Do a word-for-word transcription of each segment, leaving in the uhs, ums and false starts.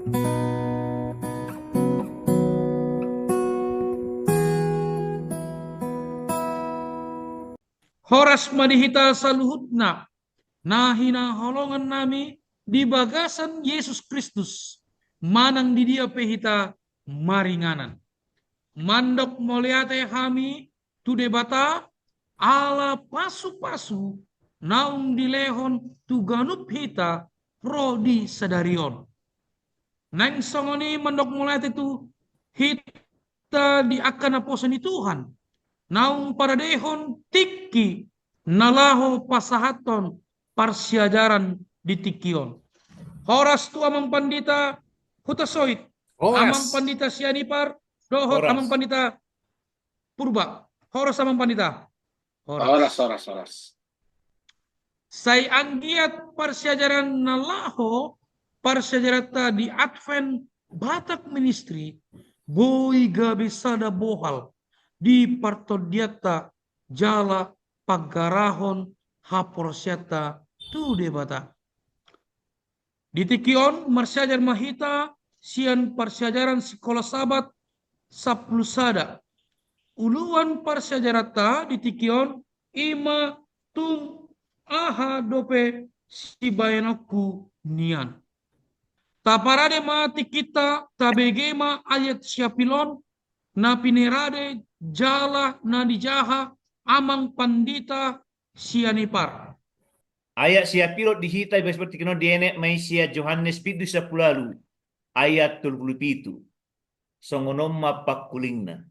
Horas ma di hita saluhutna, na hinaholongan nami di bagasan Jesus Kristus, manang di dia pe hita maringanan. Mandok mauliate hami tu Debata, ala pasu-pasu naung dilehon tu ganup hita ro di sadari on. Naeng songon i mandok mauliate tu hita di angka naposo ni Tuhan, naung paradehon tingki na laho pasahathon parsiajaran di tingki on. Horas tu Amang Pandita Hutasoit, Horas. Amang Pandita Sianipar, dohot Horas. Amang Pandita Purba. Horas, Amang Pandita. Horas. Horas, horas, horas. Sai anggiat parsiajaran na laho, parsiajaranta di Advent Batak Ministry, boi gabe sada bohal di partondianta jala panggarahon haporseaonta tu Debata. Di tingki on marsiajar ma hita sian parsiajaran Sikola Sabat sampulu sada. Uluan parsiajaranta di tingki on i ma tung aha dope sibahenonku nian. Taparade ma tingkinta, tabege ma ayat siapil on, na pinarade jala na dijaha Amang Pandita Sianipar. Ayat siapil on di hita, ibagas partingkian on dienet ma i sian Johannes pitu sampulu ualu ayat tolu pulu pitu. Songon on ma pangkulingna.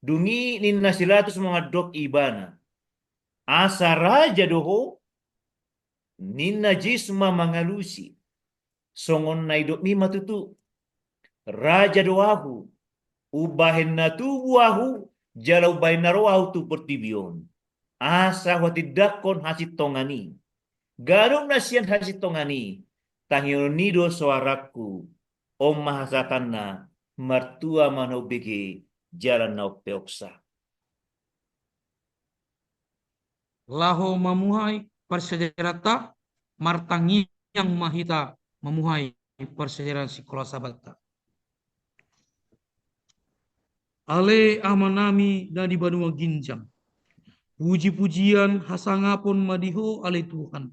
Dung i ninna si Pilatus ma mandok Ibana, "Asa raja do Ho?" Ninna Jesus ma mangalusi, "Songon na nidokmi ma tutu. Raja do Ahu, umbahen na tubu Ahu, jala umbahen na ro Ahu tu portibi on, asa huhatindangkon hasintongan i. Ganup na sian hasintongan i, tangiangkon i do soarangku. On ma hasahatanna, martua ma na umbege jala na umpeopsa." Laho mamuhai parsiajaranta, martangiang ma hita mamuhai parsiajaran Sikola Sabatta. Ale Amanami na di banua ginjang, puji-pujian hasangapon ma di Ho ale Tuhan.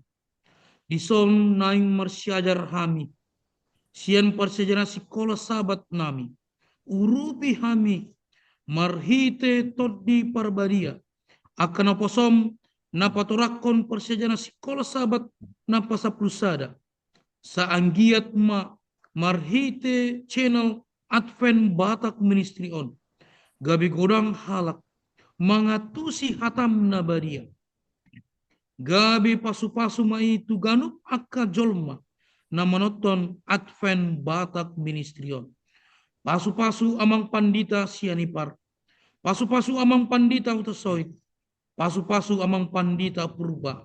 Dison naeng marsiajar hami sian parsiajaran Sikola Sabat nami, urupi hami marhite Tondi Parbadia angka naposom na patorangkon parsiajaran Sikola Sabat na pasampulu sada. Sai anggiat ma marhite channel Advent Batak Ministry on, gabe godang halak mangantusi hatam na badia. Gabe pasu-pasu ma i tu ganup angka jolma na manonton Advent Batak Ministry on. Pasu-pasu Amang Pandita Sianipar. Pasu-pasu Amang Pandita Hutasoit. Pasu-pasu Amang Pandita Purba.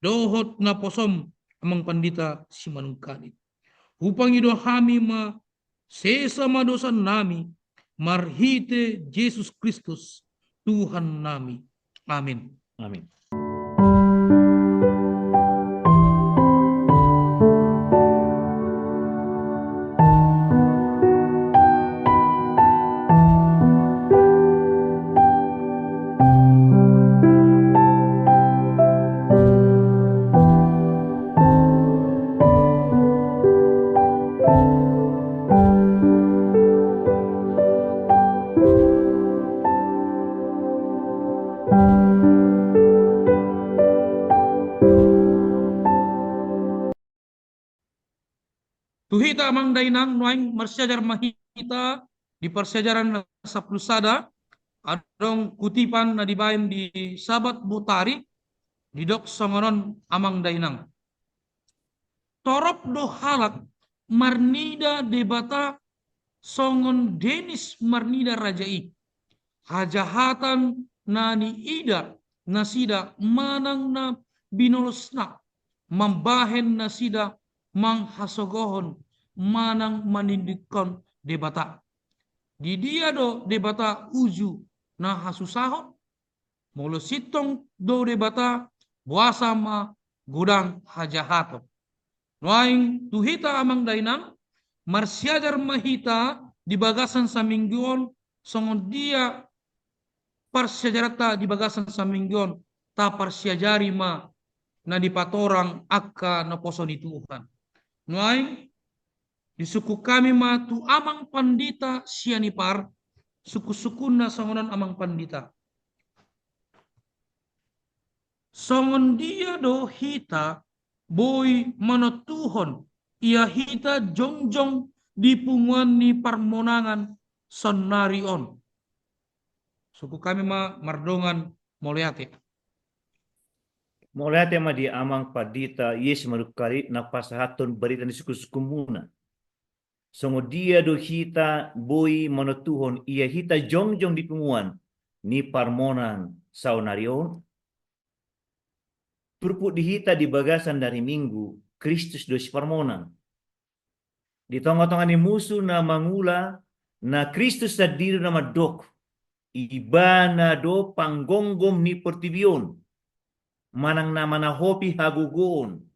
Dohot naposom Amang Pandita Simanungkalit. Hupangido hami ma, sesa ma dosa nami, marhite Jesus Kristus, Tuhan nami. Amin. Amin. Tu hita Amang Dainang, nuaeng marsiajar ma hita di parsiajaran na sampulu sada, adong kutipan na dibaen di Sabat Botari, didok songon on Amang Dainang. Torop do halak marnida Debata songon Denis marnida raja i. Hajahatan na niida nasida manang na binolosna mambahen nasida manghasogohon manang manindingkon Debata. Di dia do Debata uju na hasusahon? Molo sintong do Debata, boasa ma godang hajahaton? Nuaeng tu hita Amang Dainang, Marsiajar ma hita di bagasan saminggu on, songon dia parsiajaranta di bagasan saminggu on, taparsiajari ma na dipatorang angka naposo ni Tuhan. Nuaeng, disungkun hami ma tu amang pandita sian Ipar, sungkun-sungkunna songon on amang pandita. Songon dia do hita boi manontuhon ia hita jongjong di punguan ni parmonangan saonnari on? Sungkun hami ma mardongan mauliate. Mauliate ma di amang pandita Yes Madukari na pasahathon barita ni sungkun-sungkunmuna. Songon dia do hita boi manontuhon ia hita jongjong di punguan ni parmonang saonnari on? Turpuk di hita di bagasan ari Minggu, Kristus do siparmonang. Di tonga-tonga ni musu na mangula, na Kristus sandiri na mandok, Ibana do panggomgom ni portibi on, manang na manahopi hagogoon,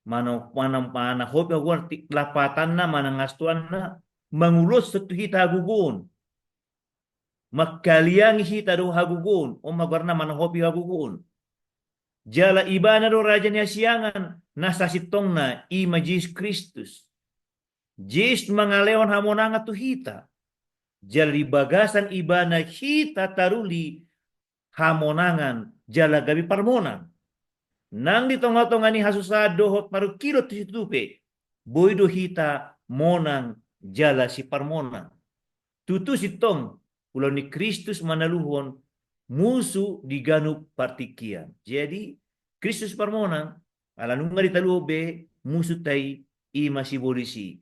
manang, manang manahopi hagogoon, lapatanna manang astuanna, manguloshon tu hita hagogoon, mangkaliangi hita do hagogoon, on ma goarna manahopi hagogoon. Jala Ibana do raja ni hasiangan na sasintongna, i ma Jesus Kristus. Jesus mangalehon hamonangan tu hita. Jala di bagasan Ibana hita taruli hamonangan jala gabe parmonang. Nang di tonga-tonga ni hasusaan dohot parungkilon tu situtu pe, boi do hita monang jala siparmonang. Tutu sintong, ulaon ni Kristus manaluhon musu di ganup partingkian. Jadi, Kristus parmonang, ala nunga ditaluhon be musunta i, i ma sibolis i.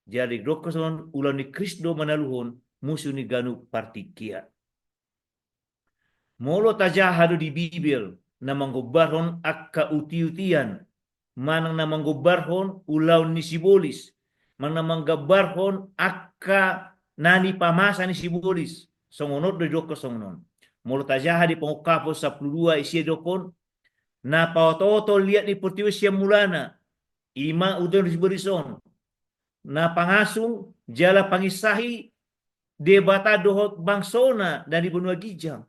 Jadi, didok songon on, ulaon ni Kristus do manaluhon musu ni ganup partingkian. Molo tajaha do di Bibel na manggombarhon angka uti-utian, manang na manggombarhon ulaon ni sibolis, manang na manggambarhon angka na nipamasa ni sibolis, songon on do didok songon on. Molo tajaha di Pangungkapon sampulu dua, ise didok on, na paoto-oto liat ni portibi on sian mulana, i ma uti ni sibolis on, na pangasung jala panginsahi Debata dohot bangsona na di banua ginjang.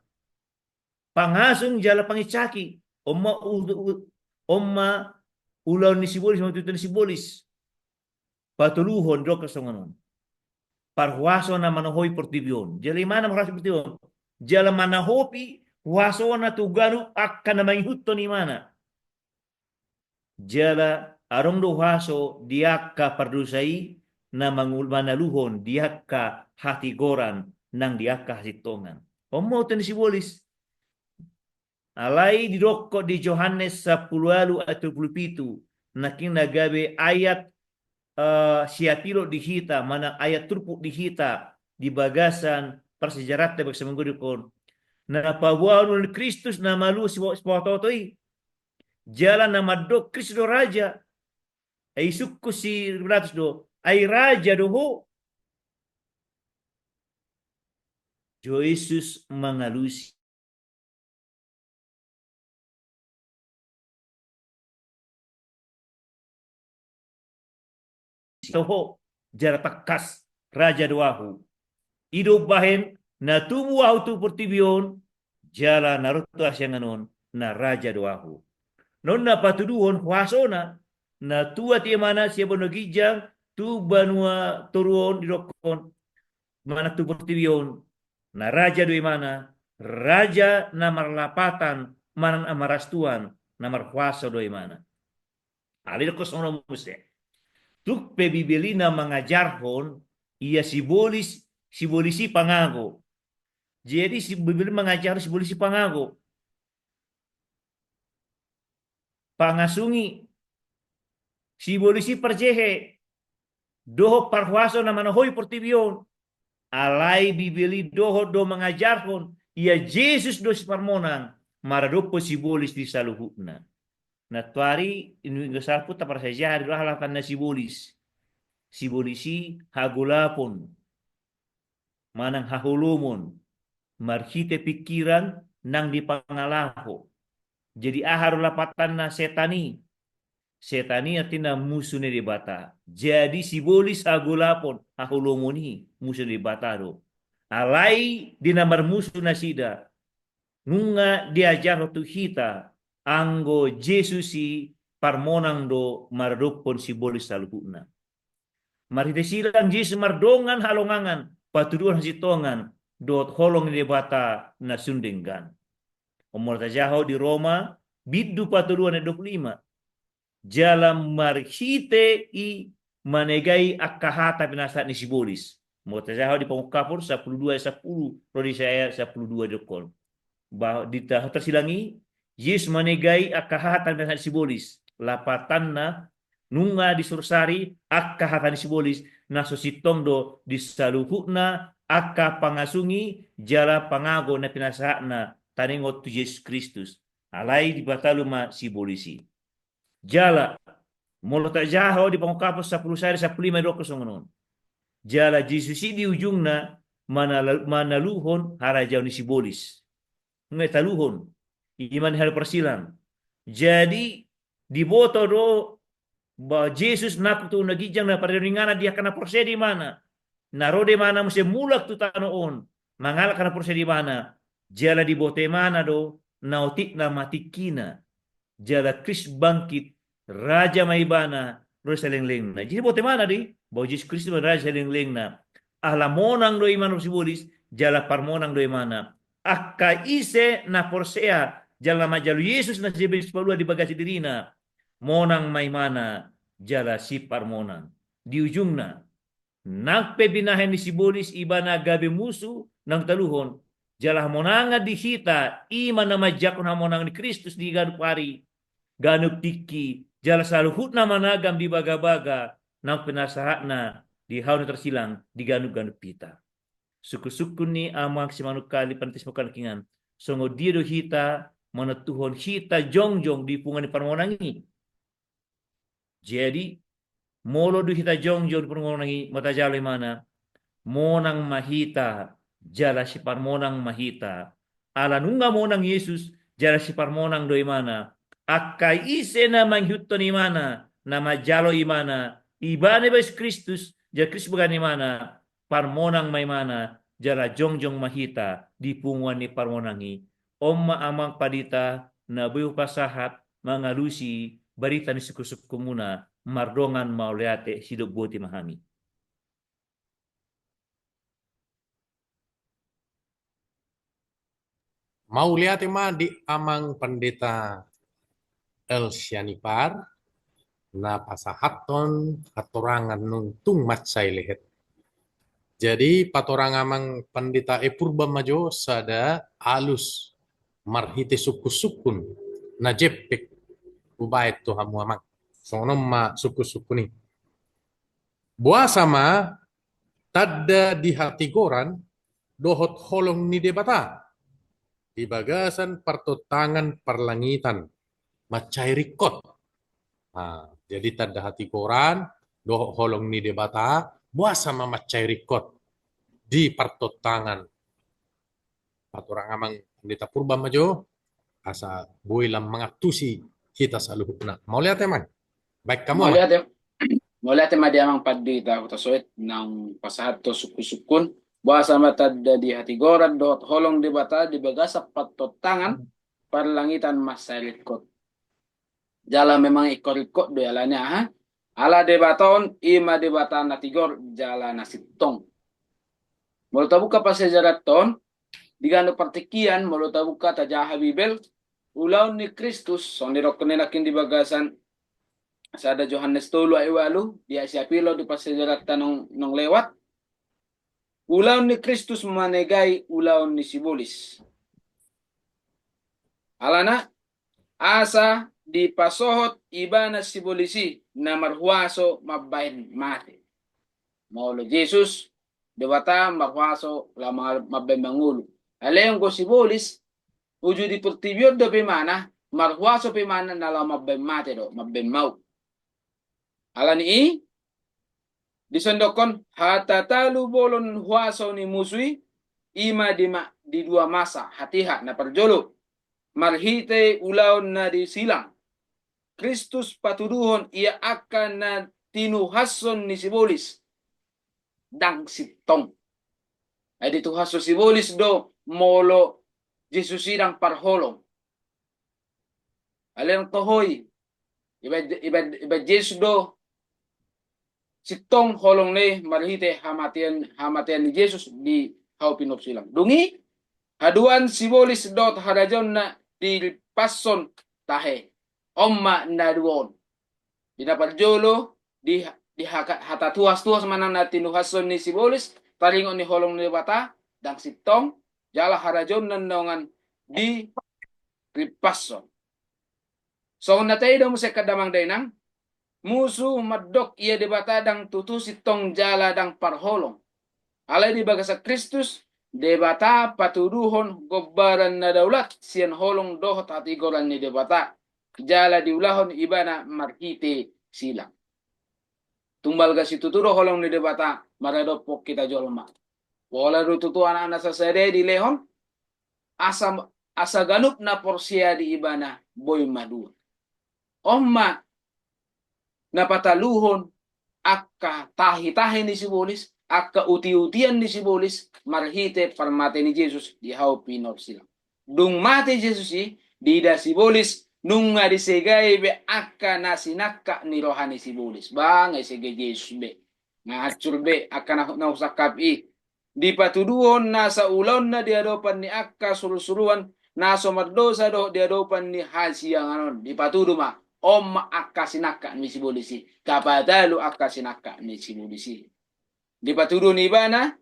Pangasung jala panginsahi, on ma u-, u-, on ma ulaon ni sibolis, ma uti-uti ni sibolis. Patoluhon didok songon on, parhuaso na manahopi portibi on. Jala imana parhuaso portibi on? Jala manahopi huasona tu ganup angka na mangihuthon imana. Jala adong do huaso di angka pardosa i na mangul-, manaluhon di angka hatigoran nang di angka hasintongan. On ma uti ni sibolis. Alai didok di Johannes sampulu ualu ayat tolu pulu pitu, nangkin na gabe ayat, eh, siapilon di hita, manang ayat turpuk di hita, di bagasan parsiajaranta bagasan minggu on. Na paboahon ulaon ni Kristus na malua sipa-, sipaoto-oto i. Jala na mandok Kristus do raja. Ai sungkun si Pilatus do, ai raja do ho? Jesus mangalusi, toho, jala tangkas, raja do ahu. I do umbahen na tubu ahu tu portibi on, jala na ro tu hasiangan on, na raja do ahu. Na on na patuduhon huasona, na tua tu imana sian banua ginjang tu banua toru on, didokkon, manang tu portibi on, na raja do imana, raja na marlapatan, manang na marastuan, na marhuaso do imana. Alai didokkon songon on muse. Tung pe Bibel i na mangajarhon ia sibolis, sibolis i pangago. Jadi si Bibel i mangajarhon sibolis i pangago. Pangasung i, sibolis i parjehe, dohot parhuaso na manahopi portibi on. Alai Bibel i dohot do mangajarhon ia Jesus do siparmonang maradophon sibolis di saluhutna. Na tuari indu ingga salpu taparsiajari do aha lapatanna sibolis. Sibolis i hagolapon, manang haholomon, marhite pingkiran nang di pangalaho. Jadi aha do lapatanna setan i? Setan i artina musu ni Debata. Jadi sibolis hagolapon, haholomon i musu ni Debata do. Alai di na marmusu nasida, nunga diajarhon tu hita, anggo Jesus i parmonang do maradophon sibolis saluhutna. Marhite silang Jesus mardongan halongangan, patuduhon hasintongan, dohot holong ni Debata na sun denggan. Molo tajaha di Roma, bindu patoluan ayat dua puluh lima. Jala marhite i manegai angka hata pinasahat ni sibolis. Molo tajaha di Pangungkapon sampulu dua ayat sampulu, ro di si ayat sampulu dua didokkon. Ba-, di taho tarsilang i, Jesus manegai angka hata pinasahat ni sibolis. Lapatanna, nunga disursari angka hata ni sibolis, na so sintong do di saluhutna angka pangasung i jala pangago na pinasahatna taringot tu Jesus Kristus. Alai dipatalu ma sibolis i. Jala, molo tajaha di Pangungkapon sampulu sada sampulu lima didokkon songon on. Jala Jesus i di ujungna manala-, manaluhon harajaon ni sibolis. Nunga ditaluhon. I ma na hira parsilang. Jadi, diboto do bahwa Jesus nangkok tu na ginjang na pardaingdaingana di angka na porsea di ibana. Na ro do ibana muse mulak tu tano on. Mangalap angka na porsea di ibana. Jala diboto ibana do, na otik na ma tingkina. Jala Kristus bangkit, raja ma ibana, ro di salenglengna. Jadi diboto ibana do i, bahwa Jesus Kristus ma raja salenglengna. Ala monang do ibana sibolis, jala parmonang do ibana. Angka ise na porsea, jala na manjalo Jesus na sibolis palua di bagasan dirina. Monang ma ibana, jala siparmonang. Di ujungna, nang pe binahen ni sibolis ibana gabe musu naung taluhon, jala hamonangan di hita, i ma na manjangkon hamonangan ni Kristus di ganup ari, ganup tingki, jala saluhutna managam di bagabaga naung pinasahatna di hau na tarsilang di ganup-ganup hita. Sungkun-sungkun ni amang simanungkalit, pandita simanungkalit, songon dia do hita manontuhon hita jongjong di punguan ni parmonang i? Jadi, molo do hita jongjong di parmonang i, molo tajalo ibana, monang ma hita, jala siparmonang ma hita. Ala nunga monang Jesus, jala siparmonang do ibana. Angka ise na mangihuthon ibana, na manjalo ibana, ibana i Jesus Kristus, jala Kristus bagasan ibana, parmonang ma ibana, jala jongjong ma hita di punguan ni parmonang i. On ma amang pandita na boi hupasahat mangalusi barita ni sungkun-sungkunmuna. Mardongan mauliate, sidok boti ma hami. Mauliate ma di amang pandita El Sianipar, na pasahathon hatorangan naung tung mansai lehet. Jadi, patorang amang pandita E Purba ma jo sada alus marhite sungkun-sungkun na jempek hubaen tu hamu amang. Songon on ma sungkun-sungkun i. Boasa ma tanda di hatigoran dohot holong ni Debata di bagasan partontangan parlangitan mansai ringkot. Nah, jadi tanda hatigoran dohot holong ni Debata, boasa ma mansai ringkot di partontangan. Patorang amang pandita Purba ma jo, asa boi lam mangantusi hita saluhutna. Mauliate amang. Baik hamu amang. Mauliate, mauliate ma di amang pandita Hutasoit naung pasahathon sungkun-sungkun. Boasa ma tanda di hatigoran dohot holong Debata di bagasan partontangan parlangitan mansai ringkot. Jala memang ingkon ringkot do i, alani aha? Ala Debata on i ma Debata na tigor jala na sintong. Molo tabuka parsiajaranta on, di ganup partingkian, molo tabuka tajaha Bibel, ulaon ni Kristus, songon didokkon nangkin di bagasan sada Johannes tolu ayat ualu, di ayat siapilo di parsiajaranta naung, naung lewat, ulaon ni Kristus manegai ulaon ni sibolis. Alana, asa dipasohot ibana sibolis i na marhuaso mambahen mate. Molo Jesus, Debata marhuaso laho ma-, mambahen mangolu. Alai anggo sibolis, uju di portibi on dope ibana, marhuaso pe ibana na laho mambahen mate do, mambahen maut. Alani i, dison didokkon, hata talu bolon huaso ni musu i, i ma di ma-, di dua masa, hatiha, na parjolo, marhite ulaon na di silang. Kristus patuduhon ia angka na tinuhashon ni sibolis, ndang sintong. Ai dituhashon sibolis do molo Jesus i ndang parholong. Alai ndang toho i, ibaen, ibaen, ibaen Jesus do sintong holong ni marhite hamatean, hamatean ni Jesus di hau pinorsilang. Dung i, haduan sibolis dohot harajaonna dirimpashon tahe. On ma na dua on. Di na parjolo, di, di haka-, hata tuhas-tuhas manang na tinuhashon ni sibolis, taringot ni holong ni Debata, ndang sintong, jala harajaonna dongan dirimpashon. Songon na taida muse angka damang dainang, muse mandok ia Debata ndang tutu sintong jala ndang parholong. Alai di bagasan Kristus, Debata patuduhon gombaran na daulat sian holong dohot hatigoran ni Debata, jala diulahon ibana marhite silang. Tung balga situtu do holong ni Debata maradophon hita jolma. Pola do tutu anak na sasada i dilehon, asa, asa ganup na porsea di ibana boi madua. On ma na pataluhon angka tahi-tahi ni sibolis, angka uti-utian ni sibolis, marhite parmate ni Jesus di hau pinorsilang. Dung mate Jesus i, diida sibolis, nunga disegai be angka na sinangkap ni roha ni sibolis. Ba nga disegai Jesus be. Nga hancur be angka na, na husangkap i. Dipatuduhon nasa ulaonna di adopan ni angka surusuruan na so mardosa dohot di adopan ni hasiangan on. Dipatudu ma, on ma angka sinangkap ni sibolis i. Tapatalu angka sinangkap ni sibolis i. Dipatuduhon ibana,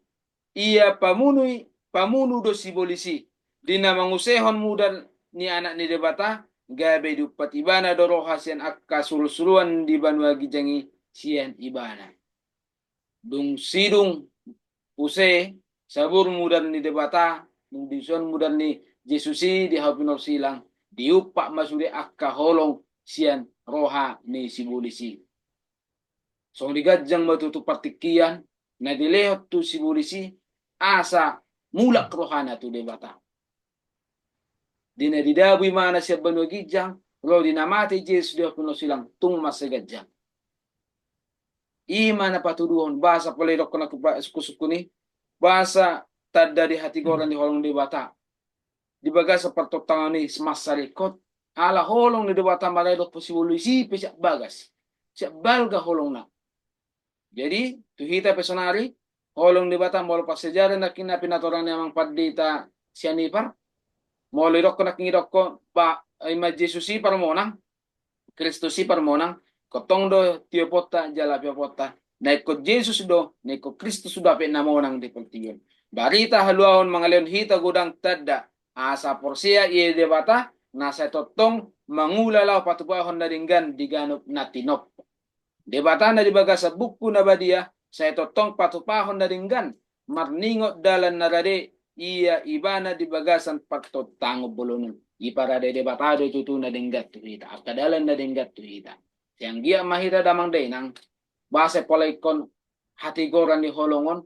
ia pamunu i, pamunu do sibolis i. Di na mangusehon mudar ni Anak ni Debata, gabe diumpat ibana do roha sian angka surusuruan di banua ginjang i sian ibana. Dung sidung use sabur mudar ni Debata, dung diusehon mudar ni Jesus i di hau pinorsilang, diumpat ma sude angka holong sian roha ni sibolis i. Songon i ganjang ma tutu partingkian na dilehon tu sibolis i, asa mulak rohana tu Debata. Di na didabu ibana sian banua ginjang, ro di na mate Jesus di hau pinorsilang, tung mansai ganjang. I ma na patuduhon, boasa pola didokkon angka sukkun-sukkun i, boasa tanda di hatigoran ni holong ni Debata di bagasan partontangan i mansai ringkot, ala holong ni Debata maradophon sibolis i pe sian bagas, sian balga holongna. Jadi, tu hita pe sonari, holong ni Debata molo parsiajaran nangkin na pinatorang ni amang pandita sian Ipar, molo didokkon nangkin didokkon, ba, ima Jesus i parmonang, Kristus i parmonang, ingkon tong do tioponta jala pioponta, na ingkon Jesus do, na ingkon Kristus do hape na monang di portibi on. Barita haluaon mangalehon hita godang tanda, asa porsea ia Debata, na sai tongtong mangula laho patupahon na denggan di ganup na tinompa. Debata na di bagasan buku na badia, sai tongtong patupahon na denggan, marningot dalan na rade, ia ibana di bagasan partontangon bolon on. Diparade Debata do tutu na denggan tu hita, angka dalan na denggan tu hita. Sai anggiat ma hita damang dainang, boasa pola ingkon hatigoran ni holong on,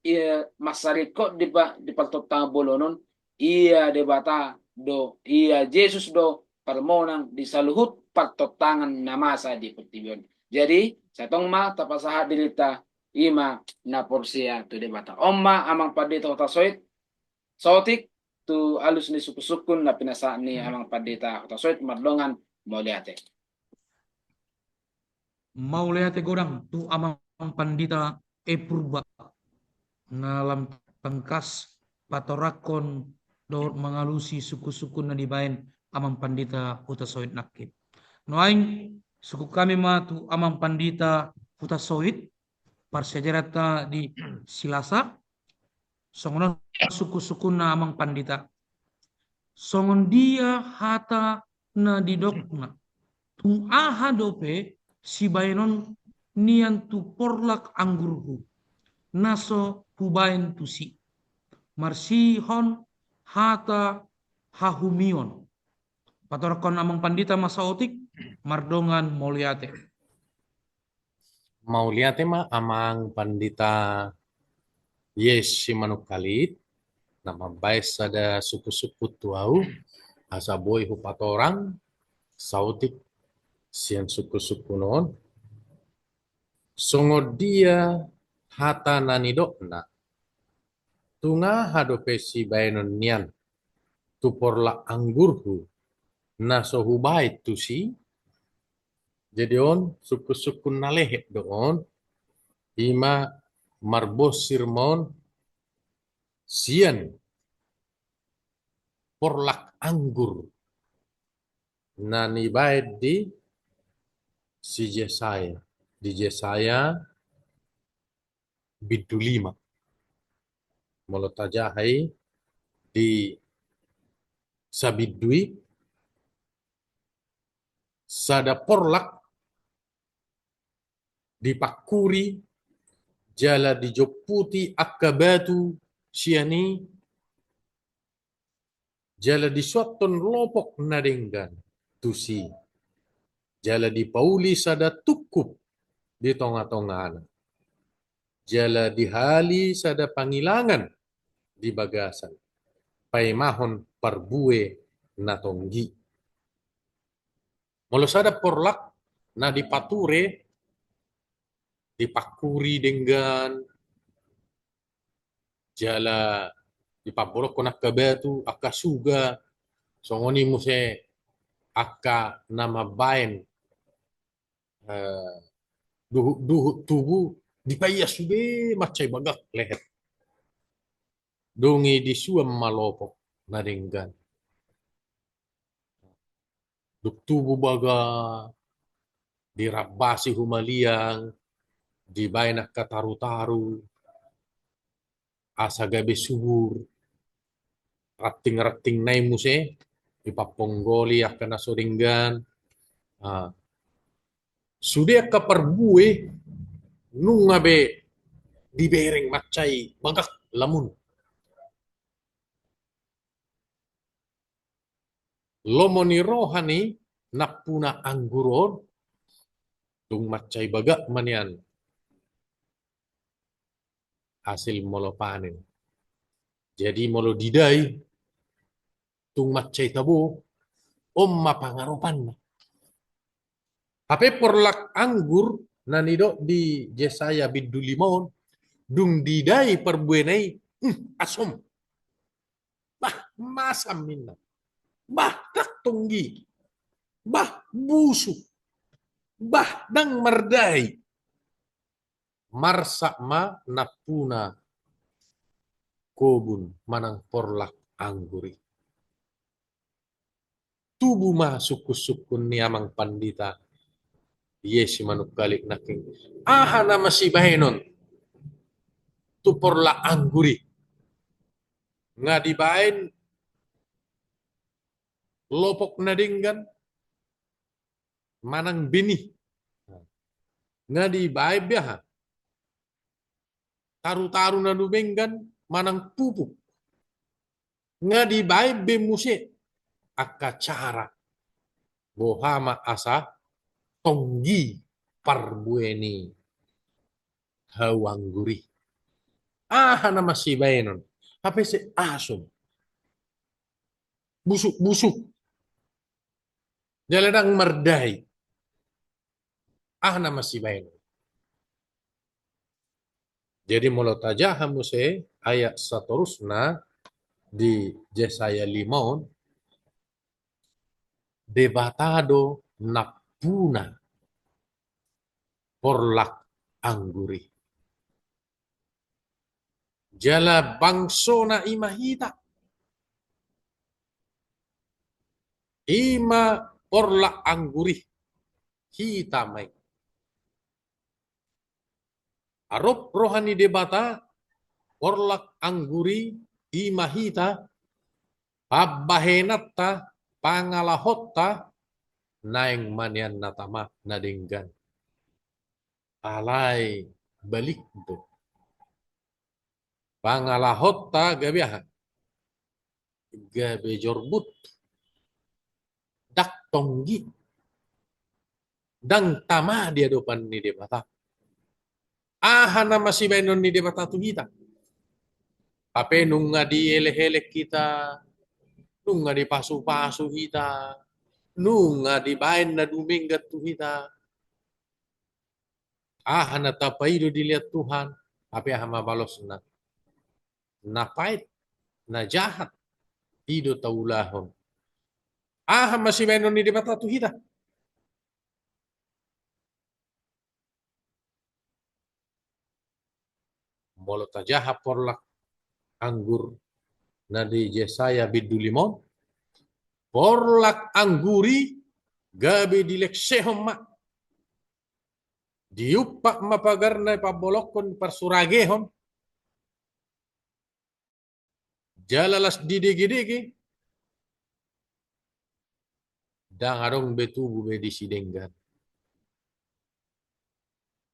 ia mansai ringkot di pa-, di partontangon bolon on, ia Debata do, ia Jesus do parmonang di saluhut partontangan na masa di portibi on. Jadi, sai tong ma tapasahat dirinta, i ma na porsea tu Debata. On ma amang pandita Hutasoit, saotik tu alus ni sukkun-sukkun na pinasahat ni amang pandita Hutasoit, mardongan mauliate. Mauliate godang tu amang pandita E Purba, na lam tangkas patorangkon dohot mangalusi sukkun-sukkun na dibaen amang pandita Hutasoit nangkin. Nuaeng, sukkun hami ma tu amang pandita Hutasoit, parsiajaranta di Silasa, songon on sukkun-sukkunna amang pandita. Songon dia hata na didokna, tung aha dope sibaenon nian tu porlak anggurhu, na so hubaen tusi, marsihon hata hahumion. Patorangkon amang pandita ma saotik, mardongan mauliate. Mauliate ma amang pandita Yes Simanungkalit, na mambaen sada sukkun-sukkun tu ahu, asa boi hupatorang saotik Sian sungkun-sungkun on, songon dia hata na nidokna, tung aha dope sibaenon nian tu porlak anggurhu na so hubaen tusi? Jadi on sungkun-sungkun na lehet do on, ima marbosir ma on sian porlak anggur na nibaen di si Jesaya, di Jesaya bindu lima. Molo tajaha i di sabindu i, sada porlak dipangkuri jala dijomputi angka batu sian i, jala disuanhon lopok na denggan tusi, jala dipauli sada tungkup di tonga-tongana, jala dihali sada pangilangan di bagasan, paimahon parbue na tonggi. Molo sada porlak na dipature, dipangkuri denggan, jala dipambolongkon angka batu, angka suga, songon i muse angka na mambaen, eh, duhut-duhut tubu, dipaias sude mansai bagak lehet. Dung i disuan ma lopok na denggan. Dung tubu bagak, dirambasi humaliang, dibaen angka taru-taru, asa gabe subur, ranting-ranting na i muse, dipamponggoli angka na so denggan. Ah. Sude angka parbue, nunga be dibereng mansai bagak lamun. Lomo ni roha ni nampuna anggur on, tung mansai bagak ma nian hasil molo panen. Jadi molo didai, tung mansai tabo, on ma pangaropanna. Hape porlak anggur na nidok di Jesaya bindu lima on, dung didai parbuena i, hmm, asom. Bah, masam ninna. Bah, ndang tonggi. Bah, busuk. Bah, ndang mardai. Marsak ma nampuna kobun manang porlak anggur i. Tubu ma sungkun-sungkun ni amang pandita, ia si manungkalik nangkin. Aha nama sibaenon tu porlak anggur i? Nga dibaen lopok na denggan manang beni. Nga dibaen be aha? Taru-taru na dumenggan manang pupuk. Nga dibaen be muse angka cara boha ma asa tonggi parbue ni hau anggur i. Aha nama sibaenon? Hape se asom. Busuk-busuk. Jala ndang mardai. Aha nama sibaenon? Jadi molo tajaha muse ayat satorusna di Jesaya lima on, Debata do nampuna porlak anggur i. Jala bangsona i ma hita. I ma porlak anggur i, hita ma i. Arop roha ni Debata, porlak anggur i, i ma hita, pambahenanta, pangalahonta, naeng ma nian na tama na denggan. Alai balik do. Pangalahonta gabe aha? Gabe jorbut. Ndang tonggi. Ndang tama di adopan ni Debata. Aha nama sibaenon ni Debata tu hita? Hape nunga dielek-elek hita, nunga dipasupasu hita, Nunga dibaen na dumenggan tu hita. Aha na tapaido dilehon Tuhan, hape aha ma balosna? Na paet, na jahat, i do taulahon. Aha ma sibaenon ni Debata tu hita? Molo tajaha porlak anggur na di Jesaya bindu lima on, porlak anggur i gabe dileksehon ma, diumpak ma pagarna, pambolongkon, parsuragehon, jala las didegedege, ndang adong be tubu be disi denggan.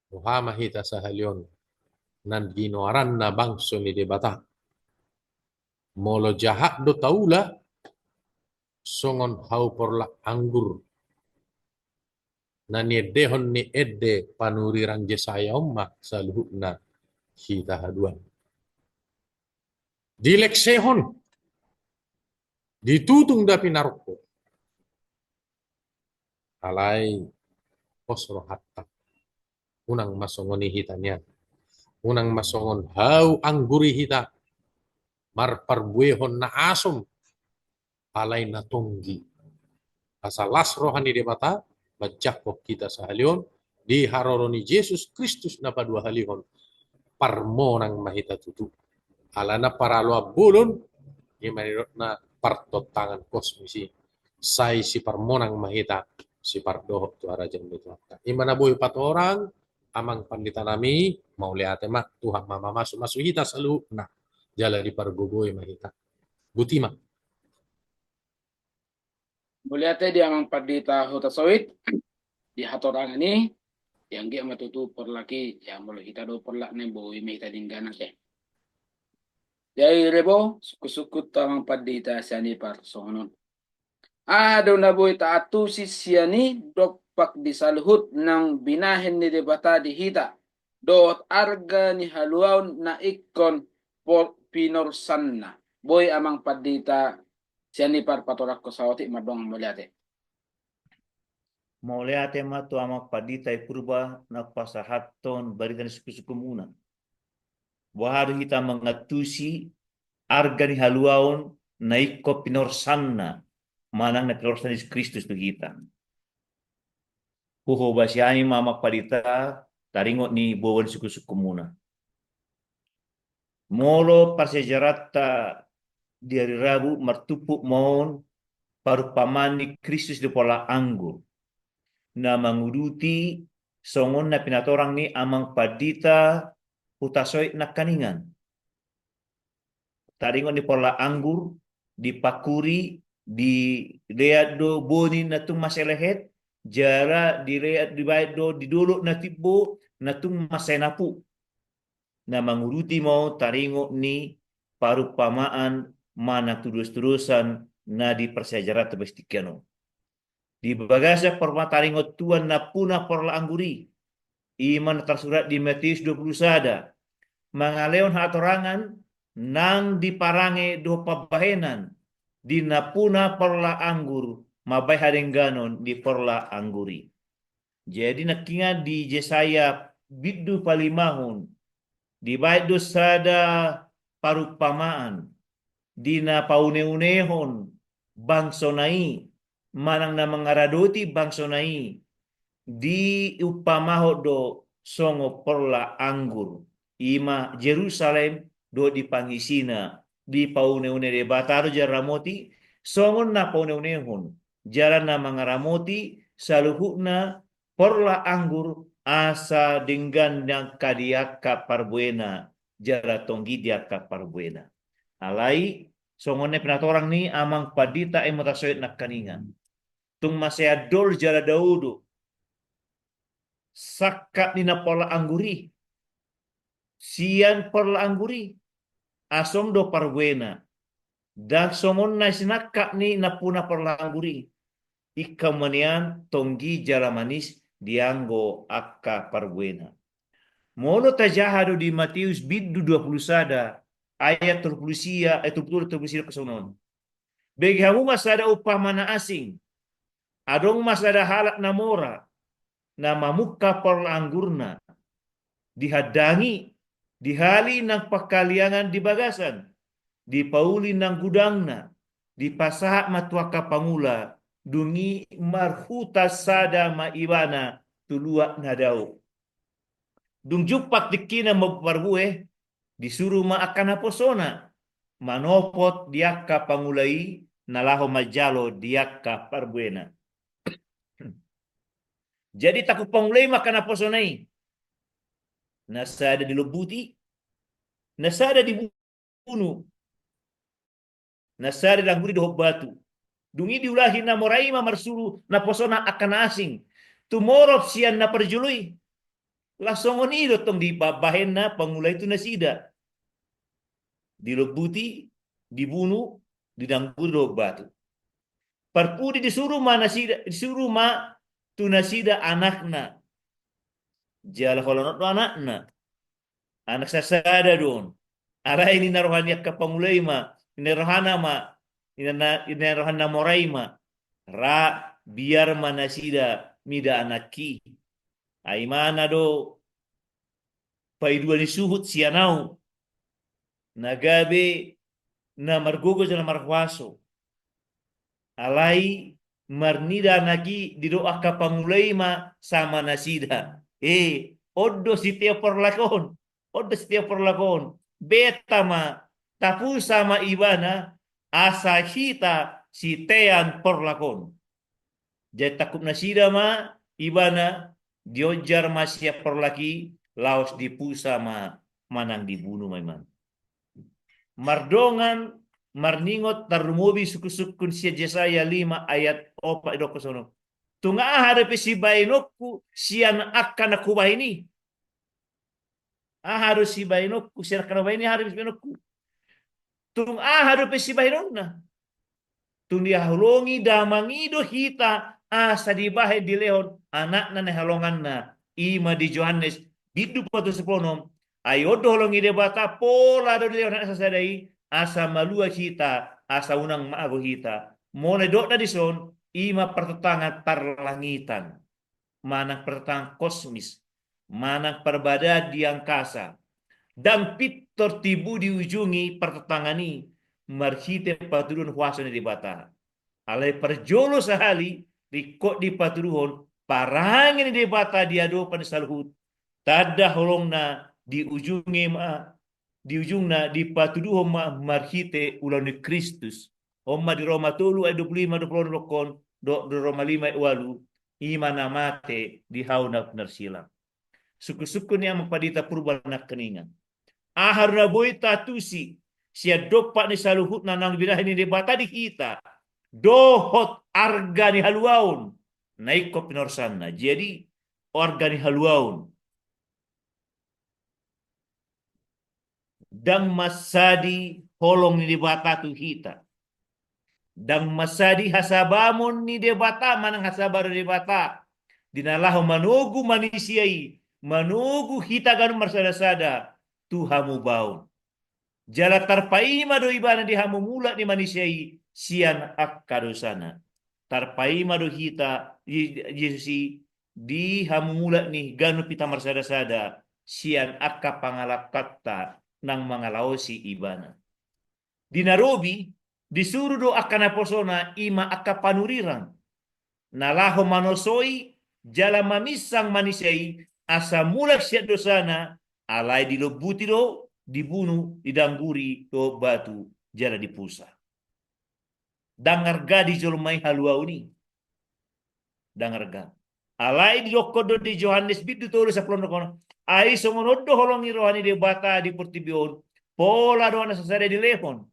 Boha ma hita sahali on na ginoaranna bangso ni Debata? Molo jahat do taula, songon hau porlak anggur na niendehon ni ende panurirang Jesaya on ma saluhutna hita haduan. Dileksehon, ditutung da pinarungkot. Alai pos rohanta, unang ma songon i hita nian. Unang ma songon hau anggur i hita, marparbuehon na asom, alai na tonggi. Asa las roha ni Debata manjangkon hita sahali on di haroro ni Jesus Kristus na paduahalihon. Parmonang ma hita tutu. Alana paraloan bolon, i ma nidokna partontangan kosmis i. Sai siparmonang ma hita, sipardohot tu harajaon ni Tuhanta. I ma na boi patorang amang pandita nami, mauliate ma, Tuhan ma mamasumasu hita saluhutna, jala dipargogoi ma hita. Boti ma. Mauliate di amang pandita Hutasoit, di hatorangan i, i anggiat ma tutu porlak i, ia molo hita do porlakna, boi ma hita denggan ate. Jadi rebo, sungkunsungkun tu amang pandita sian i parsongon on. Aha do na boi taantusi sian i dompak di saluhut naung binahen ni Debata di hita, dohot arga ni haluaon na ingkon po-, pinorsanna. Boi amang pandita sian i par-, patorangkon saotik, mardongan mauliate. Mauliate ma tu amang pandita i Purba na pasahathon barita ni sungkunsungkunmuna. Boha do hita mangantusi arga ni haluaon na ingkon pinorsanna, manang na pinorsan Jesus Kristus tu hita? Huhobasi hami ma amang pandita taringot ni boban sungkunsungkunmuna. Molo parsiajaranta di ari Rabu, martumpuk ma on parumpamaan ni Kristus di porlak anggur, na manguduti songon na pinatorang ni amang pandita Hutasoit nangkaningan. Taringot ni porlak anggur, di pakuri, dilean do boni na tung mansai lehet, jala dilean, dibaen do di dolok na timbo na tung mansai napu. Na manguduti ma on taringot ni parumpamaan manang tudostudosan na di parsiajaranta bagas tingki on. Di bagasan parumpamaan taringot tu nampuna porlak anggur i, i ma na tarsurat di Mateus dua pulu sada, mangalehon hatorangan nang di parange dohot pambahenan di nampuna porlak anggur mambahen hadengganon di porlak anggur i. Jadi nangkiningan di Jesaya bindu palimahon, dibaen do sada parumpamaan di na pauneunehon bangsona i, manang na mangaradoti bangsona i, diumpamahon do songon porlak anggur, i ma Jerusalem dohot di pangisina, dipauneune Debata do jala ramoti, songon na pauneunehon jala na mangaramoti saluhutna porlak anggur, asa denggan angka di angka parbuena, jala tonggi di angka parbuena. Alai songon na pinatorang ni amang pandita i Hutasoit nangkaningan, tung mansai andol jala dao do sangkap ni na porlak anggur i sian porlak anggur i, asom do parbuena. Ndang songon na sinangkap ni nampuna porlak anggur i, ingkon ma nian tonggi jala manis dianggo angka parbuena. Molo tajaha do di Mateus bindu dua pulu sada ayat tolu pulu sia, eh, tolu pulu tolu, tolu pulu sia, songon on. Bege hamu ma sada umpama na asing. adong ma sada halak na mora, na mamungka porla anggurna, dihandangi, dihali nang pangkaliangan di bagasan, dipauli nang gudangna, dipasahat ma tu angka pangula, dung i marhuta sada ma ibana tu luat na dao. Dung jumpa tingkina mambere parbue, disuru ma angka naposona manopot di angka pangula i na laho manjalo di angka parbuena. Jadi tangkup pangula i ma angka naposona i. Na sada dilombuti, na sada dibunu, na sada didangguri dohot batu. Dung i diulahi na mora i ma marsuru naposona angka na asing tumorop sian na parjolo i. Laos songon i do tong dibahen na pangula i tu nasida. Dilombuti, dibunu, didangguri dohot batu. Parpudi disuru ma nasida, disuru ma tu nasida anakna. Jala holan on do anakna. Anak sasada do on. Alai ninna roha ni angka pangula i ma, ninna rohana ma, ninna, ninna roha ni na mora i ma, ra, biar ma nasida mida anakki. Ai imana do paidua ni suhut sian ahu, na gabe na margogo jala marhuaso. Alai marnida anakki, didok angka pangula i ma sama nasida. E, on do sitean porlak on. On do sitean porlak on. Beta ma, tapusa ma ibana, asa hita sitean porlak on. Jadi tangkup nasida ma ibana, dionjar ma sian porlak i, laos dipusa ma manang dibunu ma ibana. Mardongan, marningot, tarlumobi sungkun-sungkun sian Jesaya lima ayat opat, didok songon on. Tung aha dope sibahenonku sian angka na hubahen i? Aha do sibahenonku sian angka na hubahen i, aha do sibahenonku? Tung aha dope sibahenonna? Tung dihaholongi Damang i do hita asa dibahen dilehon Anakna na hinaholonganna, i ma di Johannes bindu patolu onom. Ai on do holong ni Debata, pola do dilehon Anakna sasada i, asa malua hita, asa unang mago hita. Molo didok na dison, i ma partantangan parlangitan, manang partantangan kosmis, manang parbadaan di angkasa. Ndang pintor tibu diujungi partantangan i marhite patuduhon huaso ni Debata. Alai parjolo sahali ringkot dipatuduhon parange ni Debata di adopan ni saluhut. Tanda holongna di ujungna ma, di ujungna dipatuduhon ma marhite ulaon ni Kristus. On ma di Roma tolu ayat dua puluh lima, dua puluh onom dohot, dohot di Roma lima ayat ualu, i ma na mate di hau na pinarsilang. Sungkun-sungkun ni amang pandita Purba nangkiningan. Aha do na boi taantusi sian dompak ni saluhutna naung binahen ni Debata di hita, dohot arga ni haluaon na ingkon pinorsana. Jadi, arga ni haluaon. Ndang mansadi holong ni Debata tu hita. Ndang mansadi hasabamon ni Debata manang hasabaron ni Debata di na laho manogu manisia i, manogu hita ganup marsada-sada tu hamubaon. Jala tarpaima do ibana di hamumulak ni manisia i sian angka dosana. Tarpaima do hita di Jesus i di hamumulak ni ganup hita marsada-sada sian angka pangalangkanta naung mangalaosi ibana. Di na robi, disuru do angka naposona, i ma angka panurirang, na laho manosoi jala maminsang manisia i asa mulak sian dosana, alai dilombuti do, dibunu, didangguri dohot batu jala dipusa. Ndang arga di jolma i haluaon i. Ndang arga. Alai didokkon do di Johannes bindu tolu sampulu onom, ai songon on do holong ni roha ni Debata di portibi on, pola do Anakna sasada i dilehon,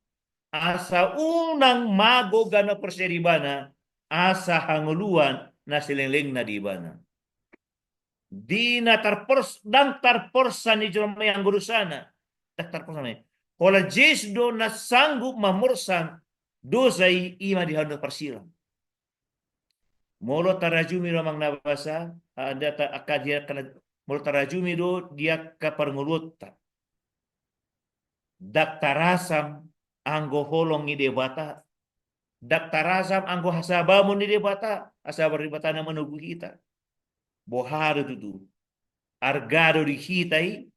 asa unang mago ganup porsea di ibana, asa hangoluan na saleleng-lengna di ibana. Di na tarpors-, ndang tarporsan ni jolma i anggo dosana. Ndang tarporsan i. Holan Jesus do na sanggup mamorsan dosa i, i ma di hau na parsilang. Molo tarajumi do amang na basa, ah, da ta-, angka dia kana, molo tarajumi do di angka parngoluonta. Ndang tarasam anggo holong ni Debata. Ndang tarasam anggo hasabamon ni Debata, asa Debata na manogu hita. Boha do tutu? Arga do di hita i,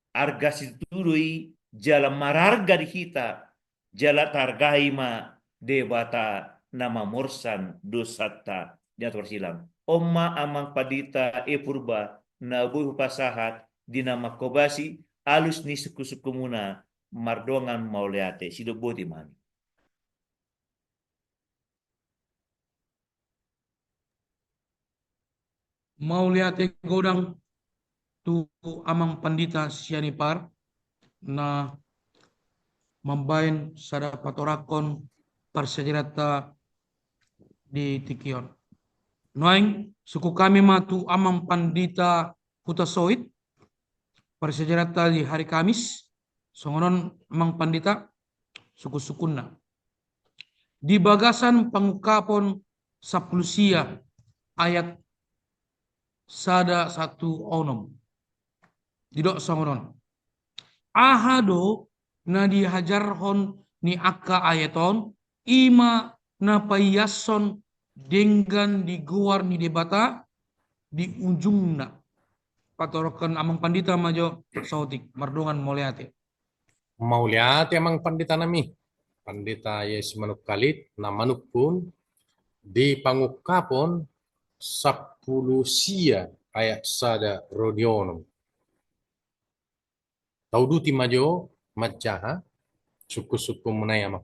arga situtu do i, jala mararga di hita, jala tarargai ma Debata na mamorsan dosanta. Di atur silang. On ma amang pandita e Purba, na boi hupasahat di na mangkobasi alus ni sungkunsungkunmuna mardongan mauliate. Sidok boti ma hami. Mauliate godang tu amang pandita Sianipar na mambahen sada patoranghon parsiajaranta di tingki on. Nuaeng, sungkun hami ma tu amang pandita Hutasoit, parsiajaranta di hari Kamis, songon on amang pandita, sungkunsungkunna. Di bagasan Pangungkapon sampulu sia ayat sada sahat tu onom. Didok songon on. Aha do na diajarhon ni angka ayat on, i ma na paiashon denggan di goar ni Debata di ujungna. Patoranghon amang pandita ma jo saotik, mardongan mauliate. Mauliate amang pandita nami. Pandita Yes Manungkalit na manungkun di Pangungkapon sampulu sia ayat sada ro di onom. Tauduti ma jo manjaha sungkunsungkunmuna i amang.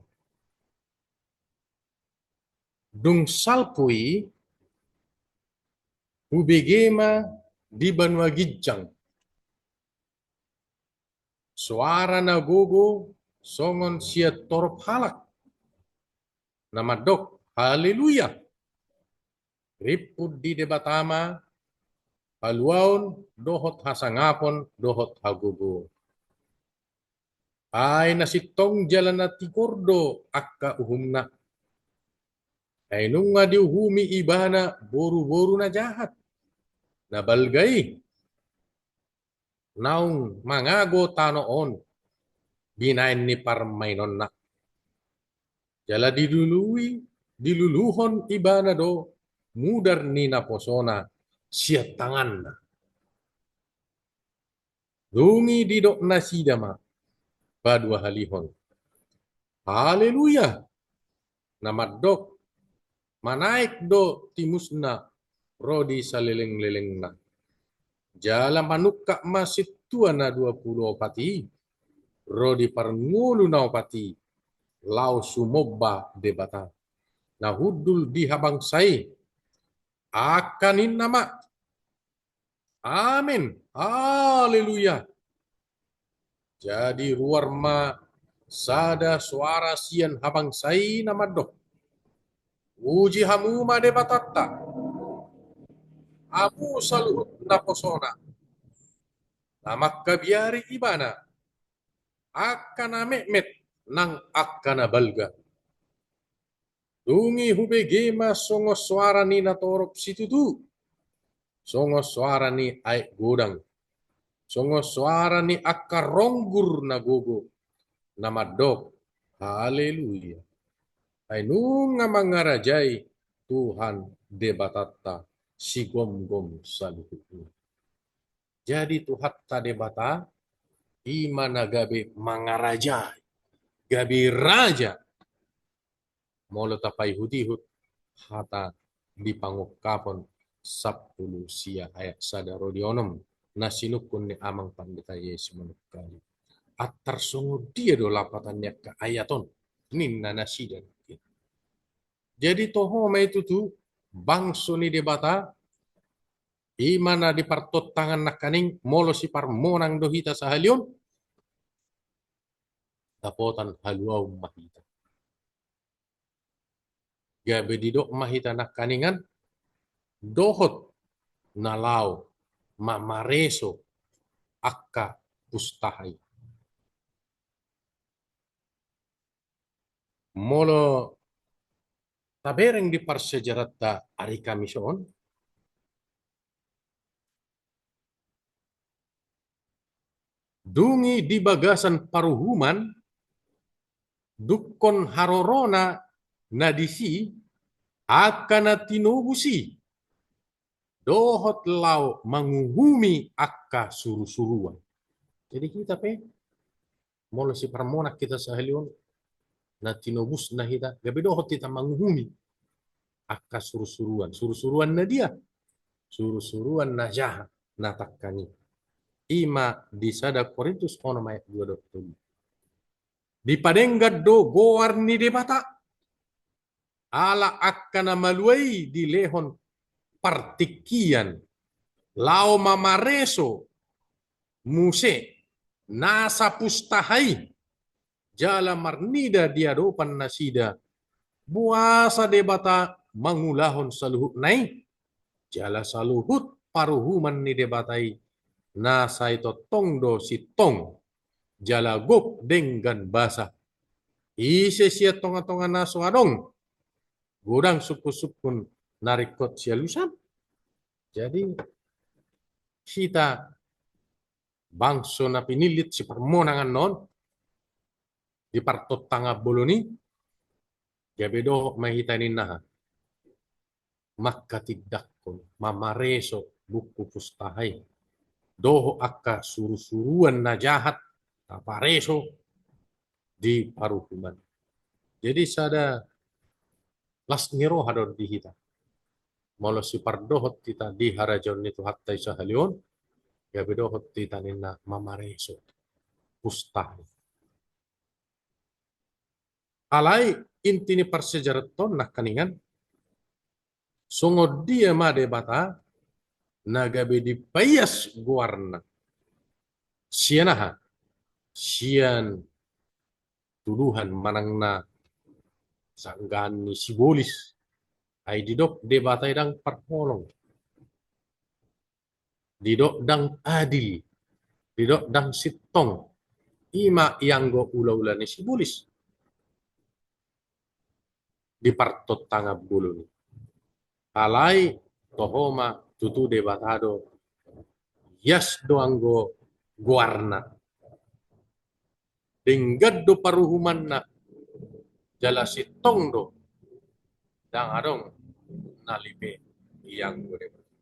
Dung salpu i, hubege ma di banua ginjang soara na gogo songon sian torop halak, na mandok, Haleluya! Rimpun di Debata ma haluaon dohot hasangapon dohot hagogoon. Ai na sintong jala na tigor do angka uhumna. Ai nunga diuhumi ibana boruboru na jahat, na balga i, naung mangago tano on binahen ni parmainonna. Jala dilului, diluluhon ibana do mudar ni naposona sian tanganna. Dung i didok nasida ma paduahalihon, Haleluya! Na mandok, manaek do timusna ro di salelenglelengna. Jala manungkap ma sintua na dua pulu opat i ro di parngolu na opat i, laho sumomba Debata na hundul di habangsa i. Angka ninna ma, Amen. Haleluya. Jadi ruar ma sada soara sian habangsa i na mandok, Puji hamu ma Debatanta, hamu saluhut naposona, na mangkabiari ibana, angka na metmet nang angka na balga. Dung i hubege ma songon soara ni natorop situtu, songon soara ni aek godang, songon soara ni angka ronggur na gogo, na mandok, Haleluya! Ai nunga mangarajai Tuhan Debatanta sigomgom saluhutna. Jadi Tuhanta Debata, i ma na gabe mangarajai, gabe raja. Molo tapaihutihut hata di Pangungkapon sampulu sia ayat sada ro di onom, na sinungkun ni amang pandita Yes Manungkalit. Antar songon dia do lapatan ni angka ayat on, ninna nasida. Jadi toho ma i tutu, bangso ni Debata, i ma na di partontangan nangkaning, molo siparmonang do hita sahali on, dapotan haluaon ma hita. Gabe didok ma hita nangkaningan, dohot na laho mamareso angka pustaha i. Molo tabereng di parsiajaranta ari Kamis on, dung i di bagasan paruhuman, dungkon harorona na disi, angka na tinobus i dohot laho manguhumi angka surusuruan. Jadi hita pe, molo siparmonang hita sahali on, na tinobusna hita, gabe dohot hita manguhumi angka surusuruan. Surusuruan na dia? Surusuruan na jahat, na tangkang i. I ma di sada Korintus onom ayat dua dohot tolu. Dipadenggan do goar ni Debata, ala angka na malua i dilehon partingkian, laho mamareso muse nasa pustaha i, jala marnida di adopan nasida, boasa Debata mangulahon saluhutna i? Jala saluhut paruhuman ni Debata i, na sai tongtong do sintong, jala gok denggan basa. Ise sian tongatonga na so adong godang sungkunsungkun na ringkot sialusan? Jadi, hita bangso na pinillit siparmonang annon di partontangan bolon i, gabe dohot ma hita ninna aha? Mangkatindangkon, mamareso buku pustaha i dohot angka surusuruan na jahat, tapareso di paruhuman. Jadi sada las ni roha do di hita. Molo sipardohot hita di harajaon ni Tuhanta i sahali on, gabe dohot hita ninna mamareso pustaha i. Alai inti ni parsiajaranta on nangkiningan, songon dia ma Debata na gabe dipaias goarna? Sian aha? Sian tuduhan manang na sanggahan ni sibolis. Ai didok Debata i ndang parholong, didok ndang adil, didok ndang sintong. I ma ianggo ulaula ni sibolis di partontangan bolon i. Alai toho ma tutu Debata do, ias do anggo goarna, denggan do paruhumanna, jala sintong do, ndang adong na lipe ianggo Debata.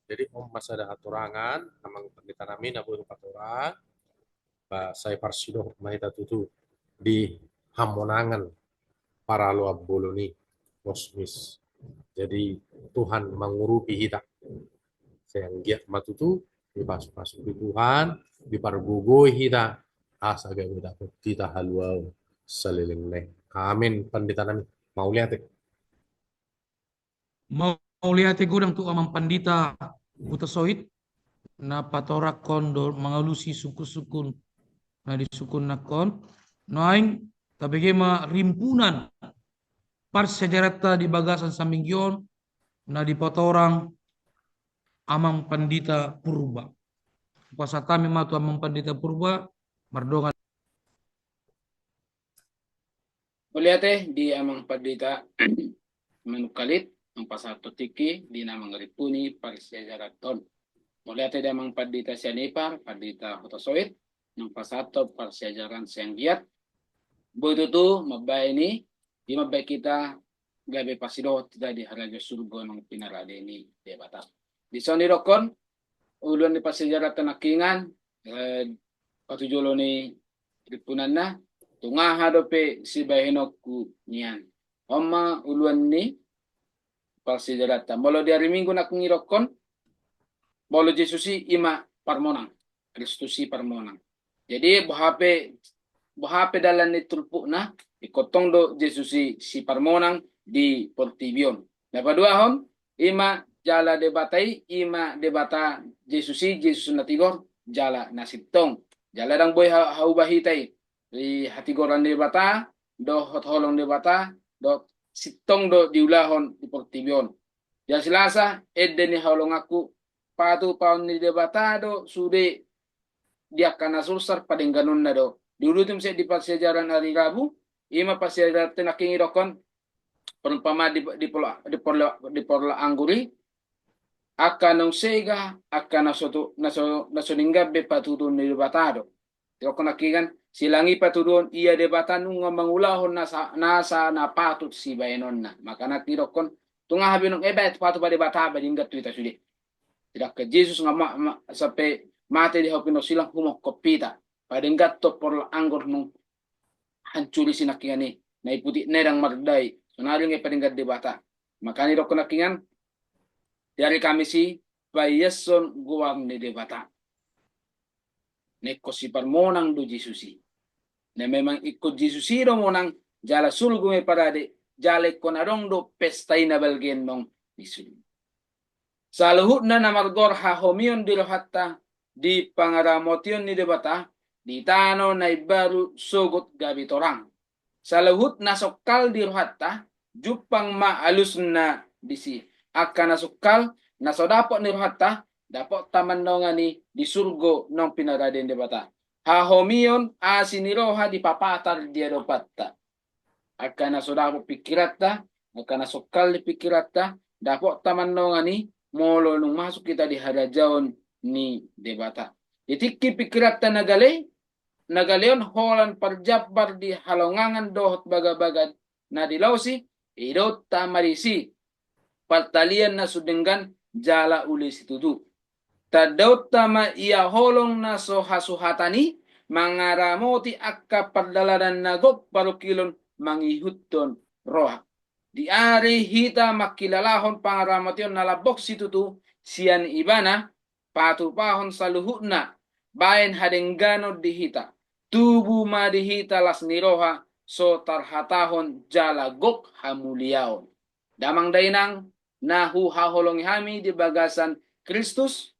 Jadi on ma sada hatorangan, amang pandita nami na boi hupatorang, ba sai parsidohot ma hita tutu di hamonangan paraloan bolon i, Osmis. Jadi Tuhan mangurupi hita. Sai anggiat ma tutu dipasupasu Tuhan, dipargogoi hita, asa gabe dapot hita haluaon saleleng ni. Amin, pandita nami. Mauliate. Mauliate godang tu amang pandita Hutasoit, na patorangkon do mangalusi sungkunsungkun na disungkunnangkon. Nuaeng tabege ma rimpunan parsiajaranta di bagasan saminggu on, na dipatorang amang pandita Purba. Pasahat hami ma tu amang pandita Purba, mardongan. Mauliate di amang pandita Manungkalit, naung pasahathon tingki di na mangarimpuni parsiajaranta on. Mauliate di amang pandita Sianipar, pandita Hutasoit, naung pasahathon parsiajaran sai anggiat. Boi tutu mambaen i, i mambaen hita gabe parsidohot hita di harajaon surgo nang pinarade ni Debata. Dison didokkon uluan ni parsiajaranta nangkiningan, eh, patujolo ni rimpunanna, tung aha dope sibahenonku nian. On ma uluan ni parsiajaranta. Molo di ari Minggu nangkiningan didokkon, molo Jesus i ima parmonang, Kristus i parmonang. Jadi boha pe, boha pe dalan ni turpukna, ingkon tong do Jesus i siparmonang di portibi on. Na paduahon, ima jala Debata i, ima Debata Jesus i, Jesus na tigor, jala na sintong. Jala ndang boi ha-, hauba hita i, di hatigoran ni Debata, dohot holong ni Debata, dohot sintong do diulahon di portibi on. Jala Silasa, ende ni haholonganku, patupaon ni Debata do sude di angka na sursar padengganonna do. Diuduti muse di parsiajaran ari Rabu, ima parsiajaranta nangkiningan didokkon, perumpamaan di, di pola, di pola, di pola anggur i, angka naung sega, angka na so tu, na so, na so denggan be patuduhon ni Debata do. Didokkon nangkiningan, Silang i patuduhon ia Debata nunga mangulahon nasa, nasa na patut sibaenonna. Maka nangkin didokkon, tung aha be nunga dibaen patupa Debata ba denggan tu hita sude. Sedangkan Jesus nga ma, ma, sampe mate di hau pinarsilang humongkop hita. Padengganhon porlak anggur nunga hancur i sinangkinan i. Na i putik na i ndang mardai. Sonari nga i padenggan Debata. Makana didokkon nangkinan, di ari Kamis i, paiashon goar ni Debata. Na ingkon siparmonang do Jesus i. Na memang ingkon Jesus i do monang, jala surgo ma i parade, jala ingkon adong do pesta i na balga annon di surgo. Saluhutna na margoar hahomion di rohanta, di pangaramotion ni Debata, di tano na imbaru sogot gabe torang. Saluhut na songkal di rohanta, jumpang ma alusna disi. Angka na songkal, na so dapot ni rohanta, dapotta ma annon i di surgo naung pinaradeon Debata. Hahomion, asi ni roha dipapatar di adopanta. Angka na so dapot pikiranta, angka na songkal di pikiranta, dapotta ma annon i molo dung masuk hita di harajaon ni Debata. Di tingki pikiranta na gale, na gale on holan parjambar di halongangan dohot bagabaga na dilaosi, idaonta ma disi partalian na sun denggan jala uli situtu. Tandaonta ma ia holong na so hasuhatan i mangaramoti angka pardalanan na gok parungkilon mangihuthon roha. Di ari hita mangkilalahon pangaramotion na lambok situtu sian Ibana, patupahon saluhutna, baen hadengganon di hita, tubu ma di hita las ni roha, so tarhatahon jala gok hamuliaon. Damang dainang, na huhaholongi hami di bagasan Kristus,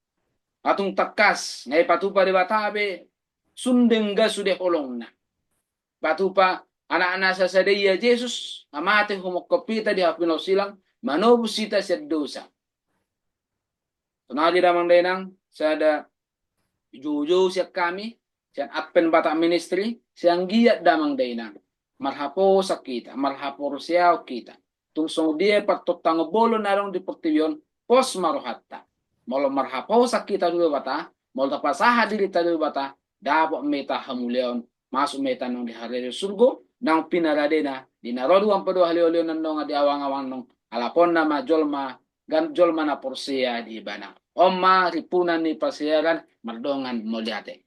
atung tangkas, na ipatupa Debata be, sun denggan sude holongna. Patupa anakna sasada ia Jesus, na mate humongkop hita di hau pinarsilang, manobus hita sian dosa. Sonari damang dainang, sada joujou sian hami, sian Advent Batak Ministry, sian giat damang dainang. Marhaposan hita, marhaporseaon hita. Tung songon dia partontangon bolon na adong di portibi on, pos ma rohanta. Molo marhaposan hita tu Debata, molo tapasahat dirinta tu Debata, dapot ma hita hamuliaon, masuk ma hita annon di harajaon surgo, naung pinaradena, di na ro dung paduahalion annon di awangawang annon, alaponna ma jolma, gan jolma na porsea di Ibana. On ma rimpunan ni parsiajaran, mardongan mauliate.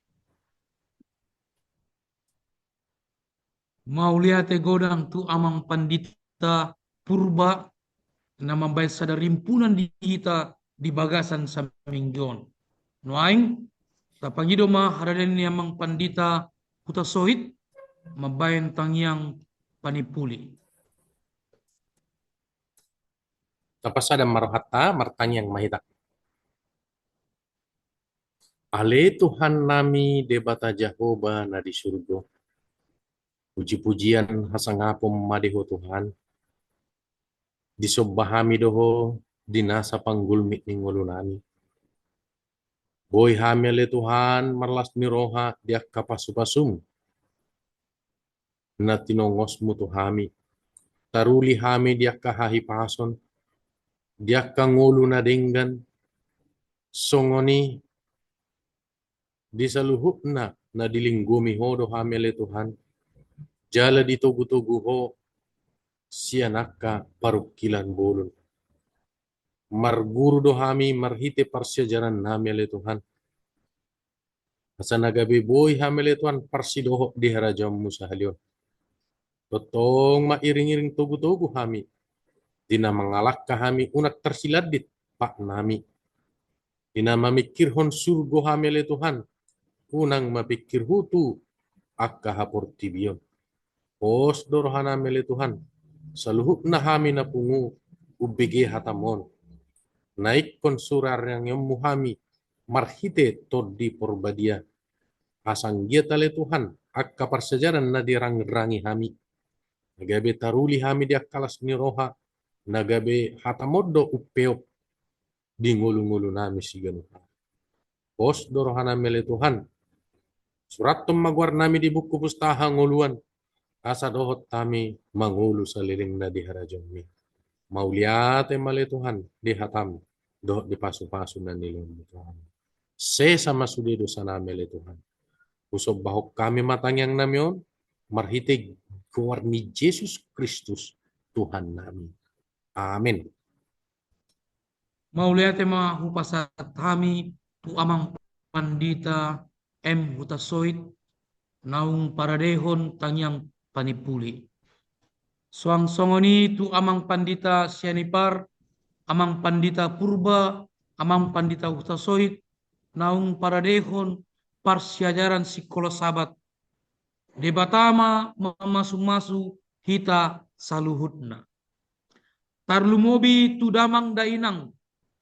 Mauliate godang tu Amang Pandita Purba na mambaen sada rimpunan di hita di bagasan saminggu on. Nuaeng, tapangido ma haradeon ni Amang Pandita Hutasoit mambaen tangiang panimpuli. Tapasahat ma rohanta, martangiang ma hita. Ale Tuhan nami Debata Jahowa na di surgo. Puji-pujian hasangapon ma di Ho Tuhan. Disomba hami do Ho di nasa panggulmit ni ngolu nami. Boi hami ale Tuhan marlas ni roha di angka pasu-pasum na tinongosmu tu hami. Taruli hami di angka hahipason, di angka ngolu na denggan, songon i di saluhutna na dilinggomi Ho do hami ale Tuhan, jala ditogu-togu Ho sian angka parungkilan bolon. Marguru do hami marhite parsiajaran nami ale Tuhan. Asa na gabe boi hami ale Tuhan parsidohot di harajaonmu sahali on. Tongtong ma iring-iring togu-togu hami. Di na mangalangka hami unang tarsilandit pat nami. Di na mamingkirhon surgo hami ale Tuhan. Unang mapingkir hutu angka haportibion. Pos do roha nami ale Tuhan. Saluhutna hami na pungu umbege hatam on. Na ingkon surariangionmu hami marhite Tondi Porbadia. Asa anggiat ale Tuhan, angka parsiajaran na dirangrangi hami. Na gabe taruli hami di angka las ni roha, na gabe hatam on do umpeop di ngolu-ngolu nami siganup ari. Pos do roha nami ale Tuhan. Surathon ma goar nami di buku pustaha hangoluan, asa dohot hami mangolu saleleng na di harajaonmi. Mauliate ma ale Tuhan di hatam, dohot di pasu-pasu na nilehonmu Tuhan. Sesa ma sude dosa nami ale Tuhan. Husombahon hami ma tangiang nami on, marhite goar ni Jesus Kristus Tuhan nami. Amen. Mauliate ma hupasahat hami tu Amang Pandita M Hutasoit, naung paradehon tangiang panimpuli. Suang songon i tu Amang Pandita Sianipar, Amang Pandita Purba, Amang Pandita Hutasoit, naung paradehon parsiajaran sikola Sabat. Debata ma mamasumasu hita saluhutna. Tarlumobi tu damang dainang,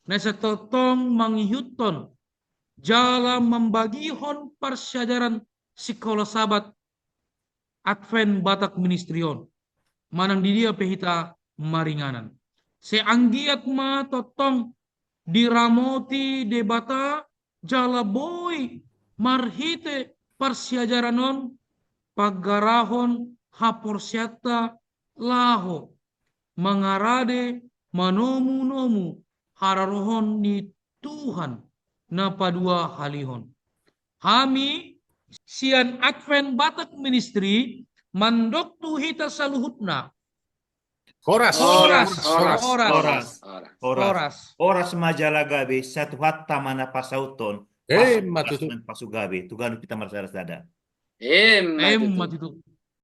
na sai tongtong mangihuthon jala mambagihon parsiajaran sikola Sabat Advent Batak Ministry on, manang di dia pe hita maringanan. Sai anggiat ma tongtong diramoti Debata jala boi marhite parsiajaran on panggarahon haporseaonta laho mangarade manomunomu haroroan ni Tuhan na paduahalihon. Hami sian Advent Batak Ministry mandok tu hita saluhutna. Horas. Horas. Horas. Horas. Horas. Horas. Horas. Horas ma jala gabe, sai Tuhanta ma na pasauthon. Emma tutu. Pasu gabe, tu ganup hita marsadasada. Emma tutu.